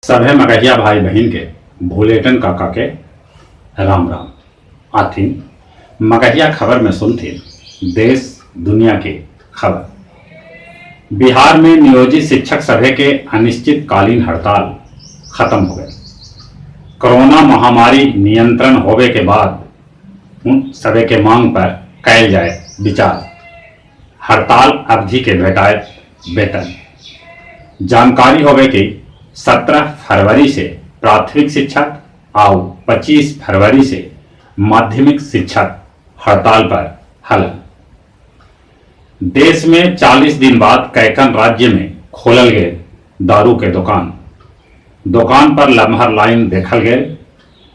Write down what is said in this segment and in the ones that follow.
सभे मगहिया भाई बहिन के भुलेटन काका के राम राम। आथिन मगहिया खबर में सुनथिन देश दुनिया के खबर। बिहार में नियोजित शिक्षक सभे के अनिश्चितकालीन हड़ताल खत्म हो गेल। कोरोना महामारी नियंत्रण होवे के बाद सभे के मांग पर कैल जाए विचार। हड़ताल अवधि के भेटाए वेतन। जानकारी होवे कि 17 फरवरी से प्राथमिक शिक्षक आउ 25 फरवरी से माध्यमिक शिक्षक हड़ताल पर हलन। देश में 40 दिन बाद कैकन राज्य में खोलल गेल दारू के दुकान। दुकान पर लम्हर लाइन देखल गेल।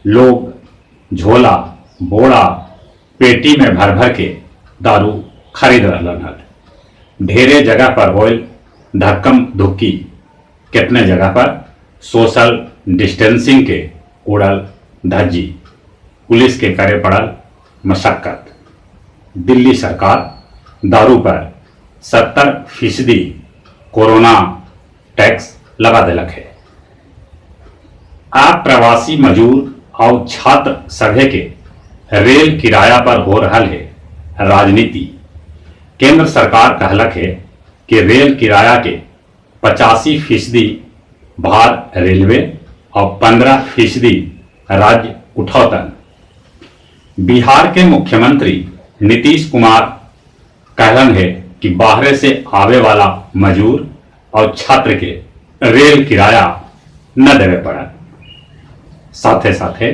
लोग झोला बोरा पेटी में भर भर के दारू खरीद रहलन हल। ढेरे जगह पर होल धक्कम धुक्की, कितने जगह पर सोशल डिस्टेंसिंग के उड़ल धज्जी, पुलिस के करे पड़ल मशक्कत। दिल्ली सरकार दारू पर 70% कोरोना टैक्स लगा देलक है। अप्रवासी मजदूर और छात्र सभे के रेल किराया पर हो रहा है राजनीति। केंद्र सरकार कहलक है कि रेल किराया के 85% भार रेलवे और 15% राज्य उठौतन। बिहार के मुख्यमंत्री नीतीश कुमार कहलन है कि बाहरे से आवे वाला मजदूर और छात्र के रेल किराया न देवे पड़त। साथे साथे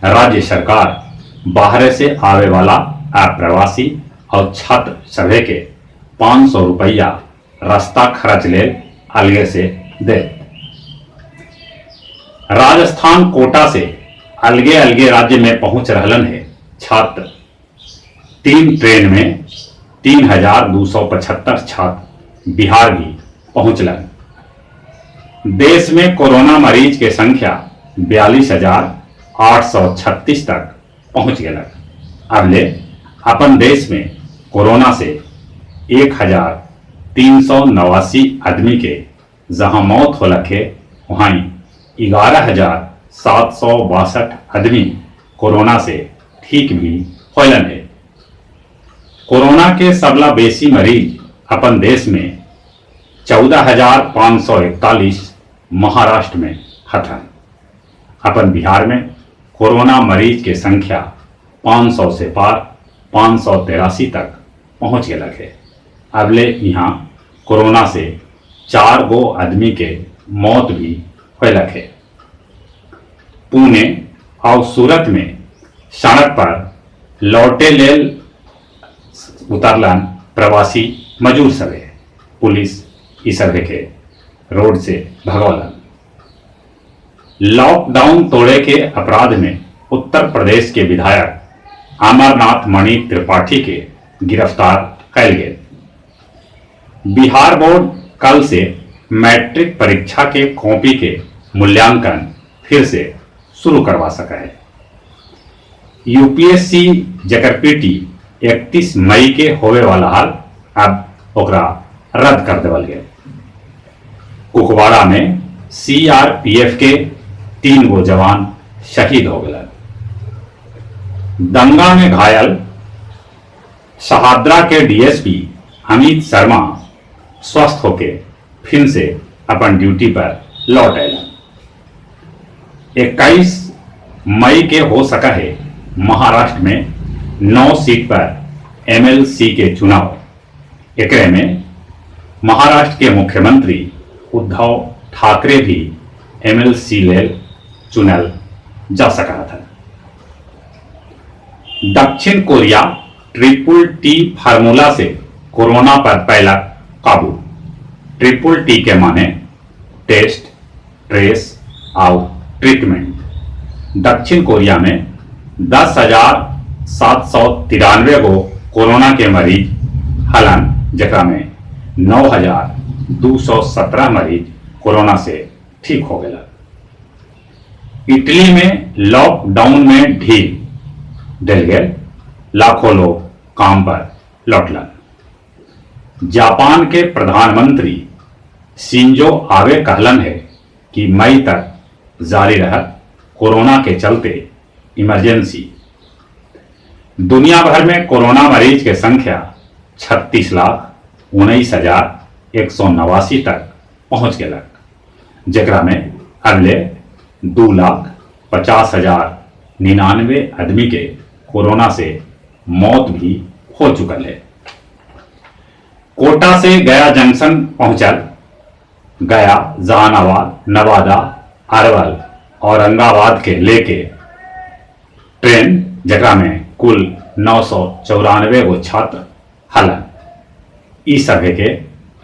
राज्य सरकार बाहरे से आवे वाला अप्रवासी और छात्र सभे के 500 रुपया रास्ता खर्च ले अलगे से दे। राजस्थान कोटा से अलगे अलगे राज्य में पहुंच रहलन है छात्र। 3 ट्रेन में 3275 छात्र बिहार भी पहुंचलन। देश में कोरोना मरीज के संख्या 42,836 तक पहुंच गया। अबले अपन देश में कोरोना से 1,389 आदमी के जहां मौत होलक है, वहीं 11,762 आदमी कोरोना से ठीक भी होलन है। कोरोना के सबला बेसी मरीज अपन देश में 14,541 महाराष्ट्र में हथन। अपन बिहार में कोरोना मरीज के संख्या 500 से पार 583 तक पहुंच गया है। अबले यहाँ कोरोना से 4 गो आदमी के मौत भी होलक है। पुणे और सूरत में सड़क पर लौटे लेल उतरलन प्रवासी मजदूर सभे। पुलिस इस सभे के रोड से भगौलन। लॉकडाउन तोड़े के अपराध में उत्तर प्रदेश के विधायक अमरनाथ मणि त्रिपाठी के गिरफ्तार कैल गेल। बिहार बोर्ड कल से मैट्रिक परीक्षा के कॉपी के मूल्यांकन फिर से शुरू करवा सका है। यूपीएससी जकर पीटी 31 मई के होवे वाला हाल अब ओकरा रद्द कर देवल गया। कुपवाड़ा में सीआरपीएफ के 3 गो जवान शहीद हो गए। दंगा में घायल शहादरा के डीएसपी अमित शर्मा स्वस्थ होके फिर से अपन ड्यूटी पर लौट आए। 21 मई के हो सका है महाराष्ट्र में 9 सीट पर एमएलसी के चुनाव। एकरे में महाराष्ट्र के मुख्यमंत्री उद्धव ठाकरे भी एमएलसी लेल चुनल जा सका था। दक्षिण कोरिया ट्रिपल टी फार्मूला से कोरोना पर पहला काबू। ट्रिपल टी के माने टेस्ट, ट्रेस और ट्रीटमेंट। दक्षिण कोरिया में 10,793 गो कोरोना के मरीज हलन, जकरा में 9,217 मरीज कोरोना से ठीक हो गया। इटली में लॉकडाउन में ढील दिल गए, लाखों लोग काम पर लौटलन। जापान के प्रधानमंत्री शिंजो आबे कहलन है कि मई तक जारी रहत कोरोना के चलते इमरजेंसी। दुनिया भर में कोरोना मरीज के संख्या 36,19,189 तक पहुंच गेलक, जेकरा में अबले 2,50,099 आदमी के कोरोना से मौत भी हो चुकल है। कोटा से गया जंक्शन पहुंचल गया, जहानाबाद, नवादा, अरवल, औरंगाबाद के लेके ट्रेन, जकरा में कुल 994 गो छात्र हलन, ई सभे के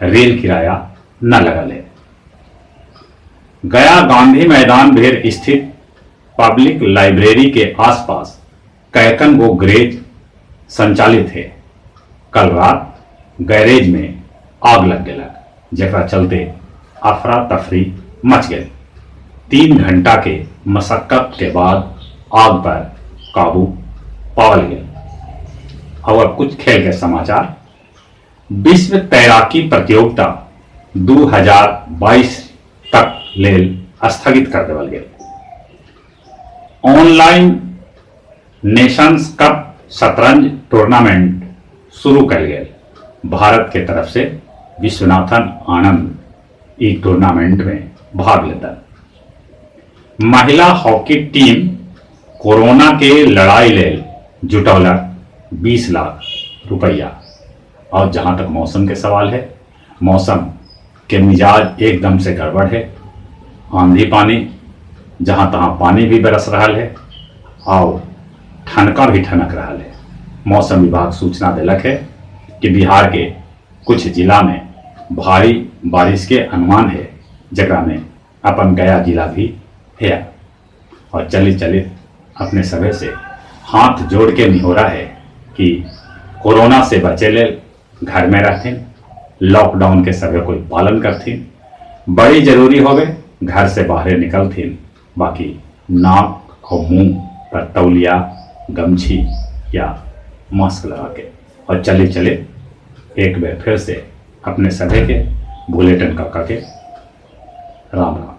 रेल किराया न लगल है। गया गांधी मैदान भेर स्थित पब्लिक लाइब्रेरी के आसपास कैकन गो गैरेज संचालित है। कल रात गैरेज में आग लग गया, जकरा चलते अफरा तफरी मच गई। 3 घंटा के मशक्कत के बाद आग पर काबू पावल गया। और अब कुछ खेल के समाचार। विश्व तैराकी प्रतियोगिता 2022 तक लेल स्थगित कर देवल गेल। ऑनलाइन नेशंस कप शतरंज टूर्नामेंट शुरू कयल गेल। भारत के तरफ से विश्वनाथन आनंद ई टूर्नामेंट में भाग लेता। महिला हॉकी टीम कोरोना के लड़ाई लेल जुटौलक 20 लाख रुपया। और जहां तक मौसम के सवाल है, मौसम के मिजाज एकदम से गड़बड़ है। आंधी पानी, जहां तहां पानी भी बरस रहा है और ठनका भी ठनक रहा है। मौसम विभाग सूचना दिलक है कि बिहार के कुछ जिला में भारी बारिश के अनुमान है, जकरा में अपन गया जिला भी है। और चली चली अपने सभे से हाथ जोड़ के निहोरा है कि कोरोना से बचे ले घर में रहथिन, लॉकडाउन के सभे कोई पालन करथिन, बड़ी जरूरी होवे घर से बाहर निकलथिन, बाकी नाक और मुंह पर तौलिया, गमछी या मास्क लगा के। और चले चले एक बार फिर से अपने सभे के बुलेटिन काका के राम राम।